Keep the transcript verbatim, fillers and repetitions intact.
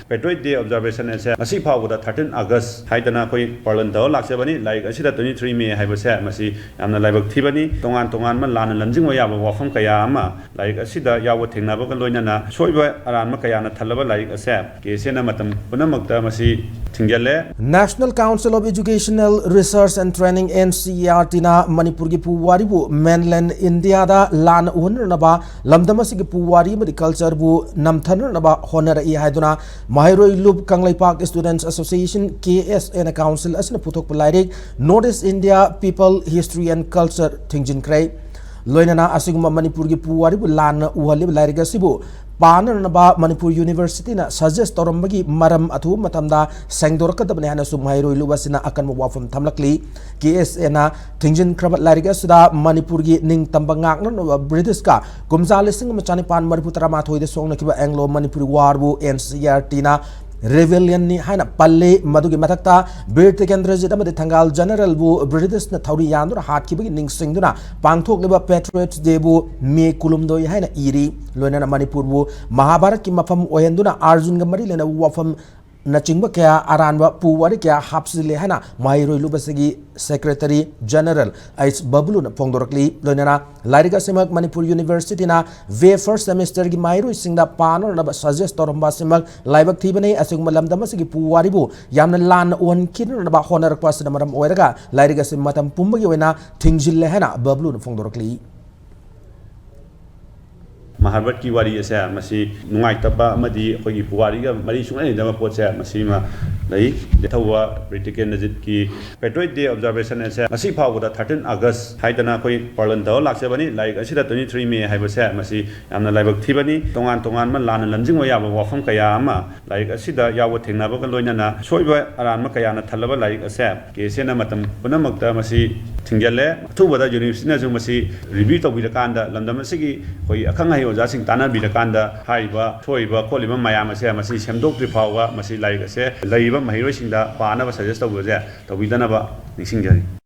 Patriot Day Observation ꯑꯁꯦ ꯉꯁꯤ ꯐꯥꯎꯕꯗ thirteen August ꯍꯥꯏꯗꯅ ꯑꯩꯈꯣꯏ ꯄꯥꯂꯟ ꯇꯧꯔ ꯂꯥꯛꯆꯕꯅꯤ꯫ ꯂꯥꯏꯔꯤꯛ ꯑꯁꯤꯗ twenty three May ꯍꯥꯏꯕꯁꯦ ꯃꯁꯤ ꯌꯥꯝꯅ ꯂꯥꯏꯕꯛ ꯊꯤꯕꯅꯤ꯫ ꯇꯣꯉꯥꯟ ꯇꯣꯉꯥꯟꯕ ꯂꯥꯟꯅ ꯂꯝꯖꯤꯡꯕ ꯌꯥꯕ ꯋꯥꯐꯝ ꯀꯌꯥ ꯑꯃ ꯂꯥꯏꯔꯤꯛ ꯑꯁꯤꯗ ꯌꯥꯎꯕ ꯊꯦꯡꯅꯕꯒ ꯂꯣꯏꯅꯅ ꯑꯁꯣꯏꯕ ꯑꯔꯥꯟꯕ ꯀꯌꯥꯅ ꯊꯜꯂꯕ ꯂꯥꯏꯔꯤꯛ ꯑꯁꯦ ꯀꯦ ꯑꯦꯁ ꯑꯦꯅ ꯃꯇꯝ ꯄꯨꯝꯅꯃꯛꯇ ꯃꯁꯤ ꯊꯤꯡꯖꯤꯜꯂꯦ꯫ National Council of Educational Research and Training, N C E R T ꯅ ꯃꯅꯤꯄꯨꯔꯒꯤ ꯄꯨꯋꯥꯔꯤꯕꯨ mainland India ꯗ ꯂꯥꯟꯅ ꯎꯍꯟꯅꯅꯕ, ꯂꯝꯗꯝ ꯑꯁꯤꯒꯤ ꯄꯨꯋꯥꯔꯤ ꯑꯃꯗꯤ culture ꯕꯨ ꯅꯝꯊꯅꯅꯕ ꯍꯣꯠꯅꯔꯛꯏ ꯍꯥꯏꯗꯨꯅ ꯃꯍꯩꯔꯣꯏ ꯂꯨꯞ Kangleipak Students Association, K S A ꯅ council ꯑꯁꯤꯅ ꯄꯨꯊꯣꯛꯄ ꯂꯥꯏꯔꯤꯛ North East India People, History and Culture ꯊꯤꯡꯖꯤꯟꯈ꯭ꯔꯦ꯫ ꯂꯣꯏꯅꯅ ꯑꯁꯤꯒꯨꯝꯕ ꯃꯅꯤꯄꯨꯔꯒꯤ ꯄꯨꯋꯥꯔꯤꯕꯨ ꯂꯥꯟꯅ ꯎꯍꯜꯂꯤꯕ ꯂꯥꯏꯔꯤꯛ ꯑꯁꯤꯕꯨ ꯄꯥꯅꯅꯕ ꯃꯅꯤꯄꯨꯔ University ꯅ suggest ꯇꯧꯔꯝꯕꯒꯤ ꯃꯔꯝ ꯑꯊꯨꯕ ꯃꯇꯝꯗ ꯁꯦꯡꯗꯣꯔꯛꯀꯗꯕꯅꯤ ꯍꯥꯏꯅꯁꯨ ꯃꯍꯩꯔꯣꯏ ꯂꯨꯞ ꯑꯁꯤꯅ ꯑꯀꯟꯕ ꯋꯥꯐꯝ ꯊꯝꯂꯛꯂꯤ꯫ K S A ꯅ ꯊꯤꯡꯖꯤꯟꯈ꯭ꯔꯕ ꯂꯥꯏꯔꯤꯛ ꯑꯁꯤꯗ ꯃꯅꯤꯄꯨꯔꯒꯤ ꯅꯤꯡꯇꯝꯕ ꯉꯥꯛꯅꯅꯕ British ꯀ ꯀꯨꯝꯖꯥ ꯂꯤꯁꯤꯡ ꯑꯃ ꯆꯥꯅꯤꯄꯥꯟ ꯃꯔꯤꯐꯨ ꯇꯔꯥꯃꯥꯊꯣꯏꯗ ꯁꯣꯛꯅꯈꯤꯕ Anglo Manipuri War ꯕꯨ N C E R T ꯅ rebellion ꯅꯤ ꯍꯥꯏꯅ ꯄꯜꯂꯤ꯫ ꯃꯗꯨꯒꯤ ꯃꯊꯛꯇ ꯕꯤꯔ ꯇꯤꯀꯦꯟꯗ꯭ꯔꯖꯤꯠ ꯑꯃꯗꯤ ꯊꯪꯒꯥꯜ General ꯕꯨ British ꯅ ꯊꯧꯔꯤ ꯌꯥꯟꯗꯨꯅ ꯍꯥꯠꯈꯤꯕꯒꯤ ꯅꯤꯡꯁꯤꯡꯗꯨꯅ ꯄꯥꯡꯊꯣꯛꯂꯤꯕ Patriots Day ꯕꯨ May ꯀꯨꯟꯍꯨꯝꯗꯣꯏ ꯍꯥꯏꯅ ꯏꯔꯤ꯫ ꯂꯣꯏꯅꯅ ꯃꯅꯤꯄꯨꯔꯕꯨ ꯃꯍꯥꯚꯥꯔꯠꯀꯤ ꯃꯐꯝ ꯑꯣꯏꯍꯟꯗꯨꯅ ꯑꯥꯔꯖꯨꯟꯒ ꯃꯔꯤ ꯂꯩꯅꯕ ꯋꯥꯐꯝ ꯅꯆꯤꯡꯕ ꯀꯌꯥ ꯑꯔꯥꯟꯕ ꯄꯨꯋꯥꯔꯤ ꯀꯌꯥ ꯍꯥꯞꯆꯤꯜꯂꯦ ꯍꯥꯏꯅ ꯃꯍꯩꯔꯣꯏ ꯂꯨꯞ ꯑꯁꯤꯒꯤ Secretary General H ꯕꯕꯂꯨꯅ ꯐꯣꯡꯗꯣꯔꯛꯂꯤ꯫ ꯂꯣꯏꯅꯅ ꯂꯥꯏꯔꯤꯛ ꯑꯁꯤꯃꯛ ꯃꯅꯤꯄꯨꯔ University ꯅ ꯕꯤ ꯑꯦ first semester ꯒꯤ ꯃꯍꯩꯔꯣꯏꯁꯤꯡꯗ ꯄꯥꯅꯅꯕ suggest ꯇꯧꯔꯝꯕ ꯑꯁꯤꯃꯛ ꯂꯥꯏꯕꯛ ꯊꯤꯕꯅꯤ꯫ ꯑꯁꯤꯒꯨꯝꯕ ꯂꯝꯗꯝ ꯑꯁꯤꯒꯤ ꯄꯨꯋꯥꯔꯤꯕꯨ ꯌꯥꯝꯅ ꯂꯥꯟꯅ ꯎꯍꯟꯈꯤꯅꯅꯕ ꯍꯣꯠꯅꯔꯛꯄ ꯑꯁꯤꯅ ꯃꯔꯝ ꯑꯣꯏꯔꯒ ꯂꯥꯏꯔꯤꯛ ꯑꯁꯤ ꯃꯇꯝ ꯄꯨꯝꯕꯒꯤ ꯑꯣꯏꯅ ꯊꯤꯡꯖꯤꯜꯂꯦ ꯍꯥꯏꯅ ꯕꯕꯂꯨꯅ ꯐꯣꯡꯗꯣꯔꯛꯂꯤ꯫ ꯃꯍꯥꯚꯥꯔꯠꯀꯤ ꯋꯥꯔꯤ ꯑꯁꯦ ꯃꯁꯤ ꯅꯨꯡꯉꯥꯏꯇꯕ ꯑꯃꯗꯤ ꯑꯩꯈꯣꯏꯒꯤ ꯄꯨꯋꯥꯔꯤꯒ ꯃꯔꯤ ꯁꯨꯡꯂꯩ ꯂꯩꯅꯗꯕ ꯄꯣꯠꯁꯦ ꯃꯁꯤꯃ ꯂꯩ꯫ ꯅꯤꯡꯊꯧꯕ ꯕꯤꯔ ꯇꯤꯀꯦꯟꯗ꯭ꯔꯖꯤꯠꯀꯤ Patriot Day Observation ꯑꯁꯦ ꯉꯁꯤ ꯐꯥꯎꯕꯗ thirteen August ꯍꯥꯏꯗꯅ ꯑꯩꯈꯣꯏ ꯄꯥꯂꯟ ꯇꯧꯔ ꯂꯥꯛꯆꯕꯅꯤ꯫ ꯂꯥꯏꯔꯤꯛ ꯑꯁꯤꯗ twenty three May ꯍꯥꯏꯕꯁꯦ ꯃꯁꯤ ꯌꯥꯝꯅ ꯂꯥꯏꯕꯛ ꯊꯤꯕꯅꯤ꯫ ꯇꯣꯉꯥꯟ ꯇꯣꯉꯥꯟꯕ ꯂꯥꯟꯅ ꯂꯝꯖꯤꯡꯕ ꯌꯥꯕ ꯋꯥꯐꯝ ꯀꯌꯥ ꯑꯃ ꯂꯥꯏꯔꯤꯛ ꯑꯁꯤꯗ ꯌꯥꯎꯕ ꯊꯦꯡꯅꯕꯒ ꯂꯣꯏꯅꯅ ꯑꯁꯣꯏꯕ ꯑꯔꯥꯟꯕ ꯀꯌꯥꯅ ꯊꯜꯂꯕ ꯂꯥꯏꯔꯤꯛ ꯑꯁꯦ ꯀꯦ ꯑꯦꯁ ꯑꯦꯅ ꯃꯇꯝ ꯄꯨꯝꯅꯃꯛꯇ ꯃꯁꯤ ꯊꯤꯡꯖꯤꯜꯂꯦ꯫ ꯑꯊꯨꯕꯗ University ꯅꯁꯨ ꯃꯁꯤ review ꯇꯧꯕꯤꯔꯀꯥꯟꯗ ꯂꯝꯗꯝ ꯑꯁꯤꯒꯤ ꯑꯩꯈꯣꯏꯒꯤ ꯑꯈꯪ ꯑꯍꯩ ꯑꯣꯖꯥꯁꯤꯡ ꯇꯥꯟꯅꯕꯤꯔꯀꯥꯟꯗ ꯍꯥꯏꯔꯤꯕ ꯊꯣꯛꯏꯕ ꯈꯣꯠꯂꯤꯕ ꯃꯌꯥꯝ ꯑꯁꯦ ꯃꯁꯤ ꯁꯦꯝꯗꯣꯛꯇ꯭ꯔꯤ ꯐꯥꯎꯕ ꯃꯁꯤ ꯂꯥꯏꯔꯤꯛ ꯑꯁꯦ ꯂꯩꯔꯤꯕ ꯃꯍꯩꯔꯣꯏꯁꯤꯡꯗ ꯄꯥꯅꯕ suggest ꯇꯧꯕꯁꯦ ꯇꯧꯕꯤꯗꯅꯕ ꯅꯤꯡꯁꯤꯡꯖꯔꯤ꯫